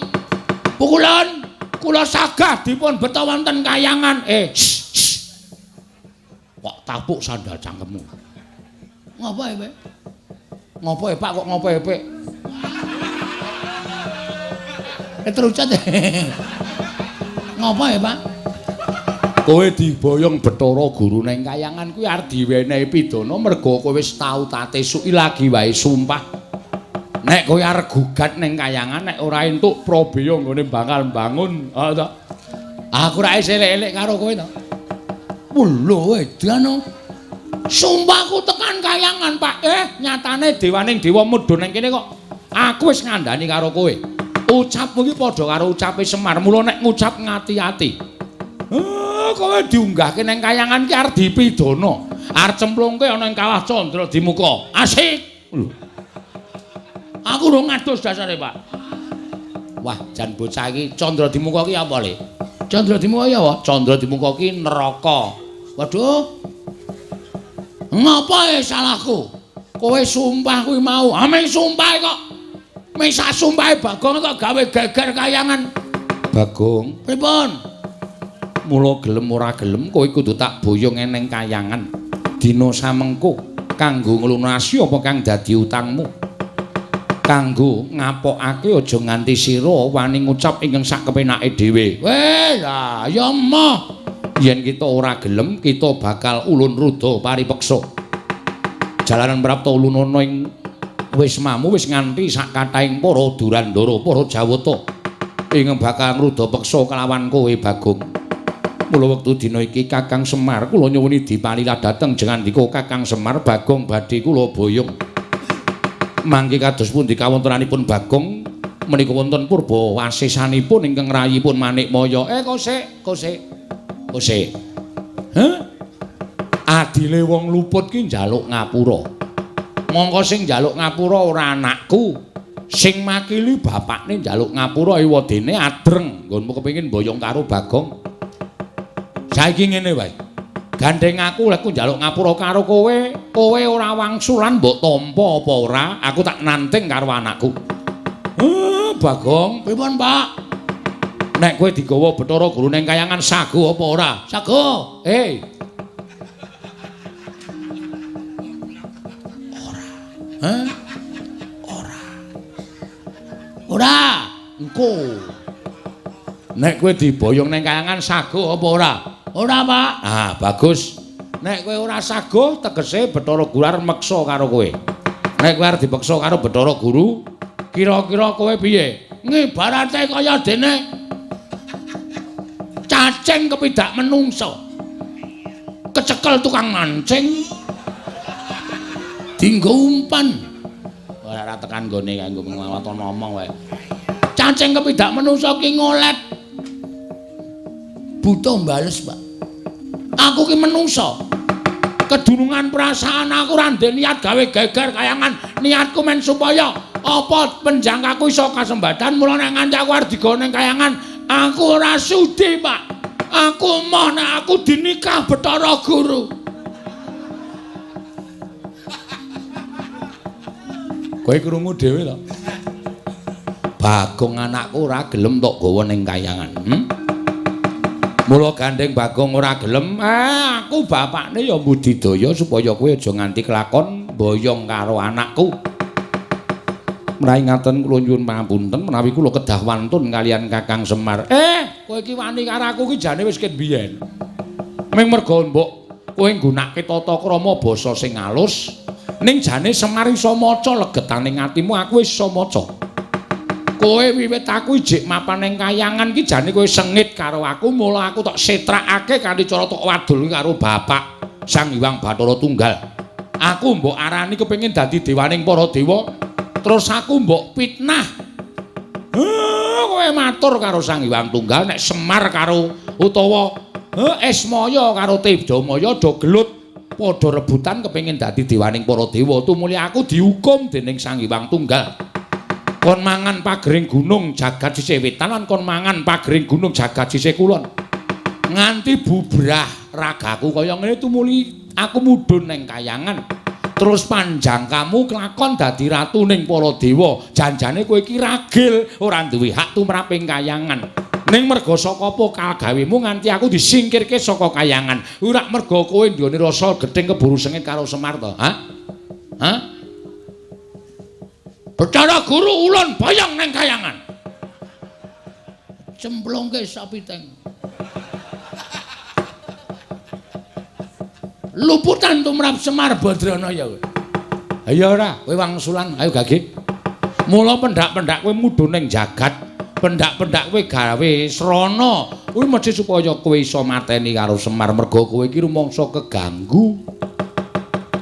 Pukulan kula sagah dipun beta wonten kayangan. Kok tapuk sandal cangkemmu. Ngopo e, Pak? Ngopo e, Pak, kok ngopo e, Pak? Terucat. Ngopo e, Pak? Kowe diboyong Bathara Guru nang kayangan kuwi arep diwenehi pidana merga kowe wis tau tate suki lagi wae sumpah. Nek kowe arep gugat nang kayangan nek ora entuk prabeya nggone bakal mbangun, ha to. Aku ra elek-elek karo kowe to. Lho edan. Sumpahku tekan kayangan, Pak. Nyatane dewaning dewa mudhun nang kene kok. Aku wis ngandani karo kowe. Ucapmu iki padha karo ucape Semar. Mula nek ngucap ngati-ati. Kowe diunggahke nang kayangan ki arep dipidana. Arep cemplungke ana ing kawah Candra Dimuka. Asik. Lho. Aku urung ngadus dasare, Pak. Wah, jan bocah iki Candra Dimuka ki apa, Le? Candra Dimuka ya apa? Candra Dimuka ki neraka. Waduh. Ngapa e salahku? Kowe sumpah kuwi mau. Ame sumpah kok. Mesa sumpahe Bagong kok gawe geger kayangan. Bagong, pripun? Mula gelem ora gelem kowe kudu tak boyong eneng kayangan. Dina samengko kanggo nglunasi apa kang dadi utangmu. Kanggo ngapokake aja nganti sira wani ngucap ingkang sak kepenake dhewe. Weh, lah ya emoh. Yen kita ora gelem kita bakal ulun ruda paripeksa. Jalaran prapta ulunana ing wismamu wis nganti sak kathahing para Durandara, para Jawata ingkang bakal ngruda peksa kelawan kowe Bagong. Mula wektu dina iki Kakang Semar kula nyuwuni dipalilah dhateng jengandika Kakang Semar Bagong badhe kula boyong. Mangke kados pundi kawontenanipun Bagong menika wonten purba wasesanipun ingkang rayipun Manikmaya. Kosek, kosek. Kosek. Heh? Adile wong luput ki njaluk ngapura. Mongko sing njaluk ngapura ora anakku. Sing makili bapakne njaluk ngapura ewadene adreng. Nggonmu kepengin boyong karo Bagong. Saiki ngene wae. Gandeng aku lek njaluk ngapura karo kowe, kowe ora wangsulan mbok tampa apa ora, aku tak nanting karo anakku. Bagong, pripun, Pak? Nek kowe digawa Bathara Guru ning kayangan sago apa ora? Sago. Ora. Hah? Ora. Ora. Engko. Nek kowe diboyong ning kayangan sago apa ora? Ora, Pak. Ah, bagus. Nek kowe ora sago, tegese Bathara Guru arep meksa karo kowe. Nek kowe arep dipeksa karo Bathara Guru, kira-kira kowe piye? Ngibarate kaya dene cacing kepidak menungso. Kecekel tukang mancing. Dinggo umpan. Ora tekan nggone kanggo nglawaton ngomong wae. Cacing kepidak menungso ki ngolet. Buta mbales, Pak. Aku ki menungso. Kedunungan perasaan aku ora ndek niat gawe geger kayangan. Niatku men supaya apa penjangkaku iso kasembadan. Mula nek nganti aku arep digawa ning kayangan, aku ora sudi, Pak. Aku moh nek aku dinikah Bathara Guru. Kowe krungu dhewe to? Bagong anakku ora gelem tok gawa ning kayangan. Mula gandeng Bagong ora gelem, aku bapakne ya budidaya supaya kowe aja nganti kelakon boyong karo anakku. Menawi ngaten kula nyuwun pangapunten menawi kula kedah wantun kalian Kakang Semar. Kowe iki wani karo aku iki jane wis ket biyen. Ming merga mbok kowe nggunakake tata krama basa sing alus, ning jane Semar iso maca legetane atimu, aku wis iso maca. Kowe wiwit aku ijik mapan ning kayangan ki jane kowe sengit karo aku, mula aku tok setrakake kanthi cara tok wadul karo bapak Sang Hyang Bathara Tunggal. Aku mbok arani kepengin dadi dewaning para dewa, terus aku mbok fitnah. Kowe matur karo Sang Hyang Tunggal nek Semar karo utawa Esmaya karo Tejamaya do gelut padha rebutan kepengin dadi dewaning para dewa. Tumuli aku dihukum dening Sang Hyang Tunggal. Kon mangan pagering gunung jagat sisih wetan lan kon mangan pagering gunung jagat sisih kulon. Nganti bubrah ragaku kaya ngene tumuli aku mudhun ning kayangan. Terus panjang kamu kelakon dadi ratu ning para dewa. Janjane kowe iki ragil, ora duwe hak tumrap ing kayangan. Ning merga saka apa kagawemu nganti aku disingkirke saka kayangan. Ora merga kowe nduweni rasa gething keburu sengit karo Semar to? Hah? Hah? Bathara Guru ulun boyong ning kayangan. Cemplungke sapiteng. Luputan tumrap Semar Badranaya kowe. Ayo ora, kowe wangsulan, ayo gage. Mula pendak-pendak kowe mudhun ning jagat, pendak-pendak kowe gawe srana. Kuwi mesti supaya kowe iso mateni karo Semar merga kowe iki rumangsa keganggu.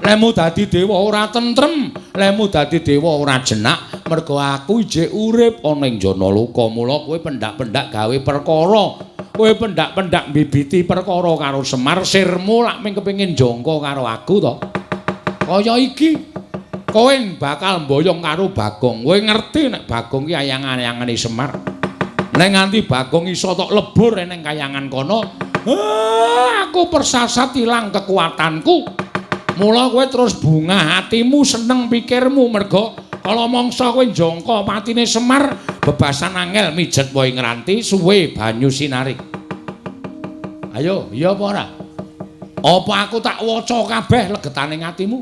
Lemu dadi dewa ora tentrem, lemu dadi dewa ora jenak, merga aku ijik urip ana ing Janaloka. Mula kowe pendak-pendak gawe perkara. Kowe pendak-pendak mbibiti perkara karo Semar, sirmu lak mung kepengin jangka karo aku to. Kaya iki kowe bakal mboyong karo Bagong. Kowe ngerti nek Bagong ki ayang-ayangane Semar. Nek nganti Bagong iso tok lebur ning kayangan kono, aku persasat ilang kekuatanku. Mula kowe terus bungah hatimu, seneng pikirmu merga kala mangsa kowe njangka patine Semar, bebasan angel mijet wae ngranti suwe banyu sinarik. Ayo, iya apa ora? Apa aku tak waca kabeh legetane atimu?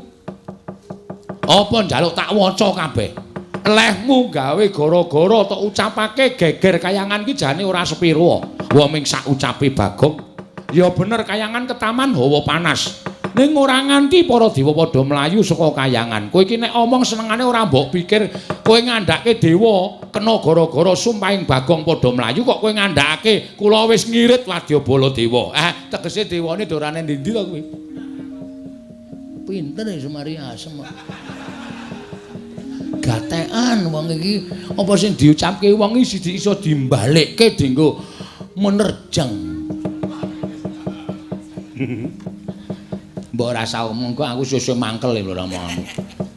Apa njaluk tak waca kabeh? Lehmu gawe gara-gara tok ucapake geger kayangan ki jane ora sepiro. Wa ming sak ucape Bagong. Ya bener kayangan ketaman hawa panas. Ning ora nganti para dewa padha mlayu saka kayangan. Kowe iki nek omong senengane ora mbok pikir kowe ngandhake dewa kena gara-gara sumpahing Bagong padha mlayu kok kowe ngandhakake kula wis ngirit wadyabala dewa. Tegese dewane dorane ndi-ndi to kowe? Pinter ya Semari asem. Gatekan wong iki apa sing diucapke wong iki iso dimbalekke dienggo menerjang. Mbok ora usah omong kok aku sesuk mangkel lho omonganmu.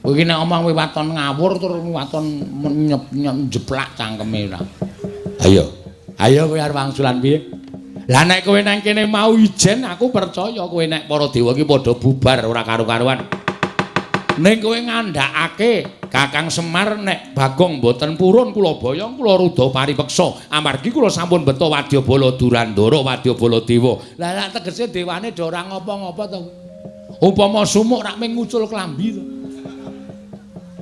Kowe iki nek omong kowe waton ngawur terus waton njeplak cangkeme ora. Ayo. Ayo kowe arep wangsulan piye? Lah nek kowe nang kene mau ijen aku percaya kowe nek para dewa iki padha bubar ora karu-karuan. Ning kowe ngandhakake Kakang Semar nek Bagong mboten purun kula boyong kula rudha paripeksa amargi kula sampun beto wadyabala Durandara wadyabala dewa. Lah lak tegese dewane do ora ngopo-ngopo to. Upama sumuk rak mung ngucul klambi to.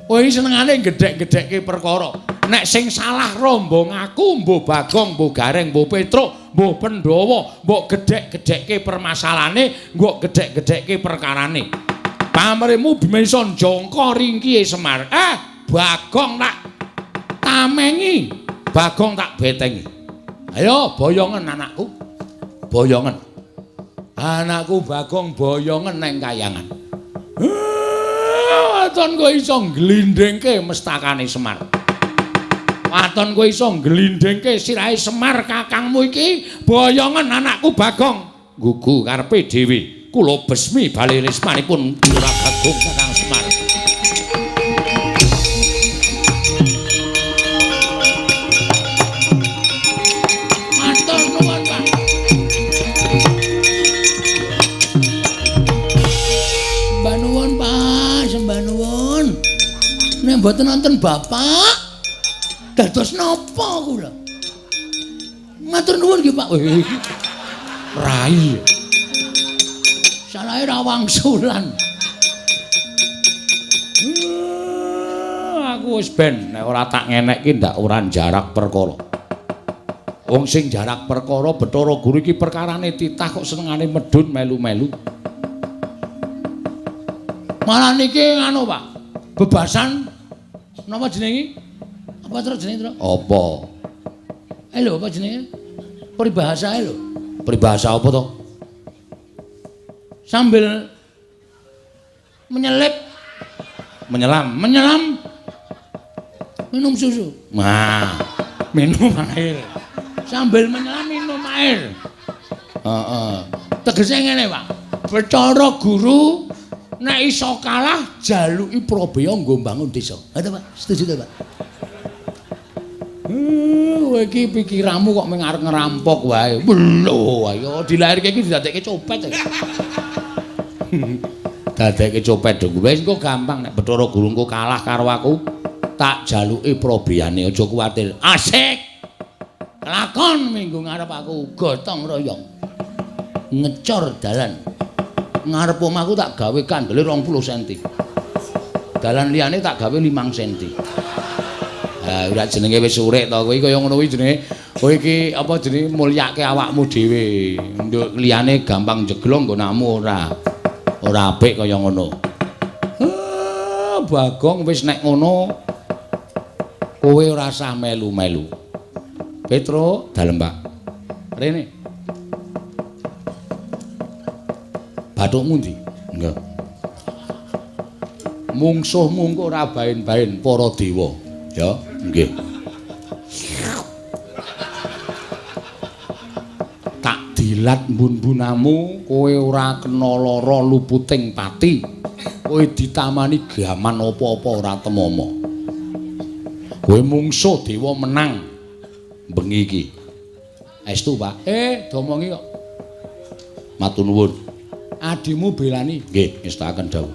Kowe iki senengane gedhek-gedhekke perkara. Nek sing salah rombong aku, mbuh Bagong, mbuh Gareng, mbuh Petruk, mbuh Pandhawa, mbok gedhek-gedhekke permasalahane, mbok gedhek-gedhekke perkarane. Pamrihmu bisa njangka ringkihe Semar. Bagong tak tamengi, Bagong tak betengi. Ayo boyongen anakku. Boyongen. Anakku Bagong boyongen nang kayangan. Waton kowe iso ngglindhingke mestakane Semar. Waton kowe iso ngglindhingke sirahe Semar kakangmu iki, boyongen anakku Bagong. Gugu karepe dhewe. Kula besmi bali rismanipun Lurah Bagong Kakang Semar. Matur nuwun, Pak. Sembah nuwun, Pak, sembah nuwun. Nek mboten nonton Bapak, dados napa kula? Matur nuwun nggih, Pak. Rai. Salahe ra wangsulan. Aku wis ben nek ora tak ngenekke ndak ora jarak perkara. Wong sing jarak perkara Bathara Guru iki perkarane titah kok senengane medhun melu-melu. Malah niki anu Pak, bebasan napa jenenge? Apa terus jenenge, Tru? Apa? Lho, apa jenenge? Peribahasa lho. Peribahasa apa to? Sambil menyelip, menyelam, menyelam minum susu. Nah, minum air. Sambil menyelam minum air. Heeh. Tegese ngene, Pak. Bathara Guru nek iso kalah jaluki prabeya nggo mbangun desa. Ha to, Pak? Setuju to, Pak? Kowe iki pikiranmu kok mung arep ngerampok wae. Lho, ayo dilairke iki didadekke copet. Dadekke copet dong. Wis engko gampang nek Bathara Guru engko kalah karo aku, tak jaluki prabeyane, aja kuwatir. Asik. Lakon minggu ngarep aku gotong royong. Ngecor dalan. Ngarep omahku tak gawe kandele 20 cm. Dalan liyane tak gawe 5 cm. Ha ora jenenge wis urip to kowe kaya ngono kuwi jenenge. Kowe iki apa jenenge mulyake awakmu dhewe. Nduk liyane gampang jeglong nggonamu ora. Ora apik kaya ngono. Bagong wis nek ngono kowe ora usah melu-melu. Petro, dalem Pak. Rene. Bathukmu ndi? Nggih. Mungsuhmu engko ora baen-baen para dewa. Ya, nggih. Tak dilat mbun-mbunamu, kowe ora kena lara luputing pati. Kowe ditamani gaman apa-apa ora temama. Kowe mungsuh dewa menang bengi iki. Estu, Pak. Domongi kok. Matur nuwun. Adimu belani. Nggih, ngestakaken dawuh.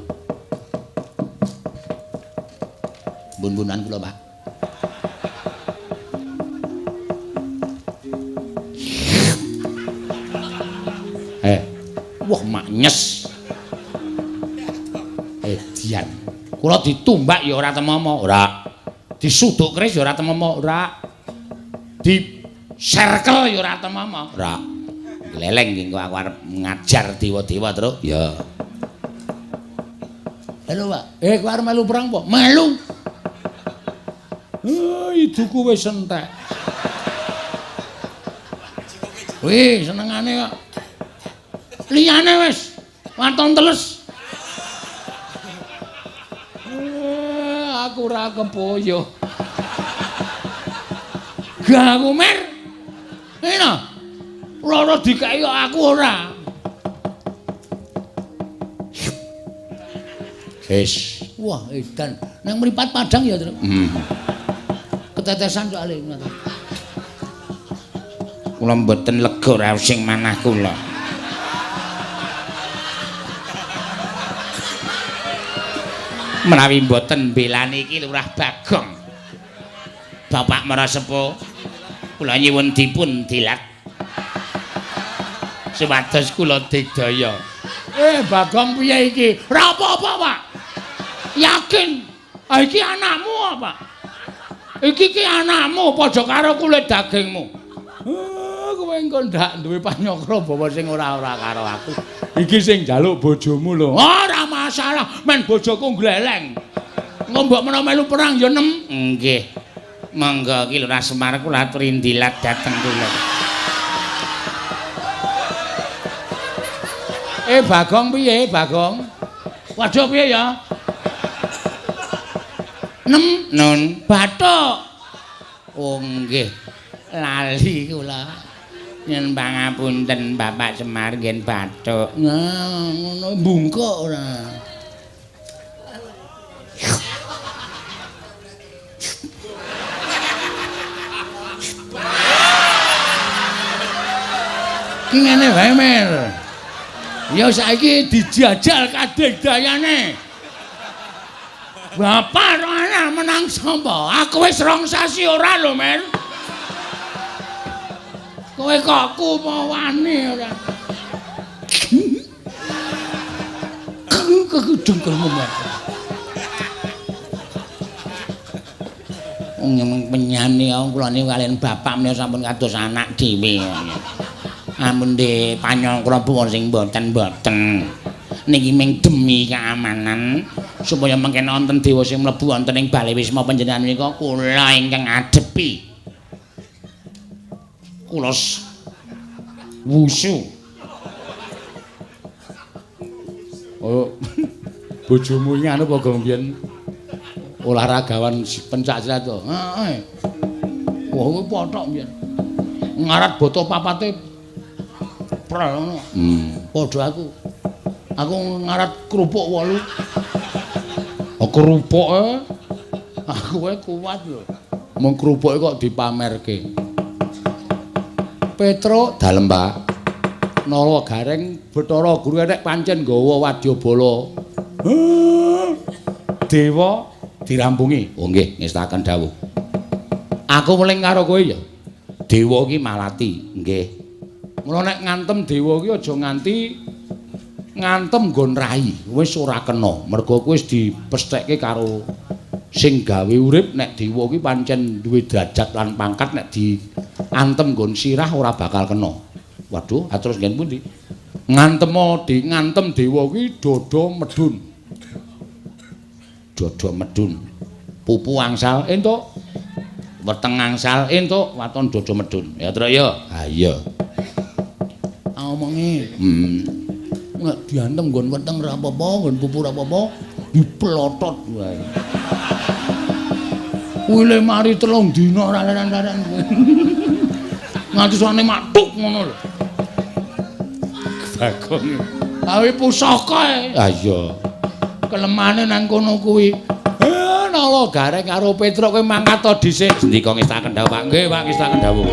Bun-bunan kula, Pak. Wah maknyes. Dian. Kula ditumbak ya ora temama, ora. Disuduk keris ya ora temama, ora. Di serkel ya ora temama, ora. Gleleng iki aku arep ngajar dewa-dewa, Truk. Ya. Halo, Pak. Kowe arep melu perang apa? Melu. Iduku wis entek. Wih, senengane kok. Liyane wis waton teles. Aku ora kepoyo. Gak aku mer. Ngene. Loro dikeki kok aku ora. Wis. Wah, edan. Nang mripat padang ya, Truk. Ketetesan soalé ngono. Kula mboten lega raos sing manah kula. Menawi mboten mbelani iki Lurah Bagong. Bapak Marasepuh, kula nyuwun dipun dilat supados kula digdaya. Bagong piye iki? Ora apa-apa, Pak. Yakin. Ah iki anakmu apa? Iki ki anakmu padha karo kulit dagingmu. Kowe engko ndak duwe panyokra bawa sing ora-ora karo aku. Iki sing njaluk bojomu lho. Ora masalah, men bojoku gleleng. Engko mbok menawa melu perang ya nem. Nggih. Monggo ki Lurah Semar kula aturi ndilat dhateng kula. Bagong piye, Bagong? Waduh piye ya? Nem nun bathuk. Oh nggih. Lali kula. Nyuwun pangapunten Bapak Semar ngen bathuk. Nah, ngono bungkuk ora. Ki ngene wae, Mer. Ya saiki dijajal kadegdayane. Bapak ora menang sapa? Aku wis 2 sasi ora lho, Mer. Kowe kok kumawane ora. Kekudengkelmu, Mer. Wong penyane kula niku kaliyan bapak menika sampun kados anak dhewe. Ampun de panyangkra sing mboten-mboten. Niki ming demi keamanan Supaya mengke wonten dewa sing mlebu wonten ing bale wisma panjenengan menika kula ingkang adepi. Kula wusu. Oh, bojomu iki anu apa gong biyen olahragawan pencak silat to? Heeh. Wah, kuwi pothok biyen. Ngarat boto papate prel ngono. Padha aku. Aku ngarat kerupuk 8. Oh, kerupuke aku wae kuat lho. Mung kerupuke kok dipamerke. Petruk dalem, Pak. Nala Gareng Bathara Guru nek pancen nggawa wadyabala. Dewa dirampungi. Oh nggih, ngestaken dawuh. Aku weling karo kowe ya. Dewa iki malati, nggih. Mula nek ngantem dewa iki aja nganti ngantem nggon rai, wis ora kena. Mergo kuwi wis dipesthekke karo sing gawe urip nek dewa iki pancen duwe derajat lan pangkat nek diantem nggon sirah ora bakal kena. Waduh, terus nggen pundi? Ngantemo di ngantem dewa kuwi dada medhun. Dada medhun. Pupu angsal entuk. Weteng angsal entuk, waton dada medhun. Ya, Truk ya. Ha iya. Omongi. Nek diantem nggon weteng ora apa-apa, nggon pupu ora apa-apa, diplotot wae. Kuwi le mari 3 dina ora leren-leren. Nganti suwane matuk ngono lho. Bagong. Awe pusaka e. Ha iya. Kelemane nang kono kuwi. Nala Gareng karo Petruk kowe mangkat to dhisik. Sendika ngestaken dawuh, Pak. Nggih, Pak, ngestaken dawuh.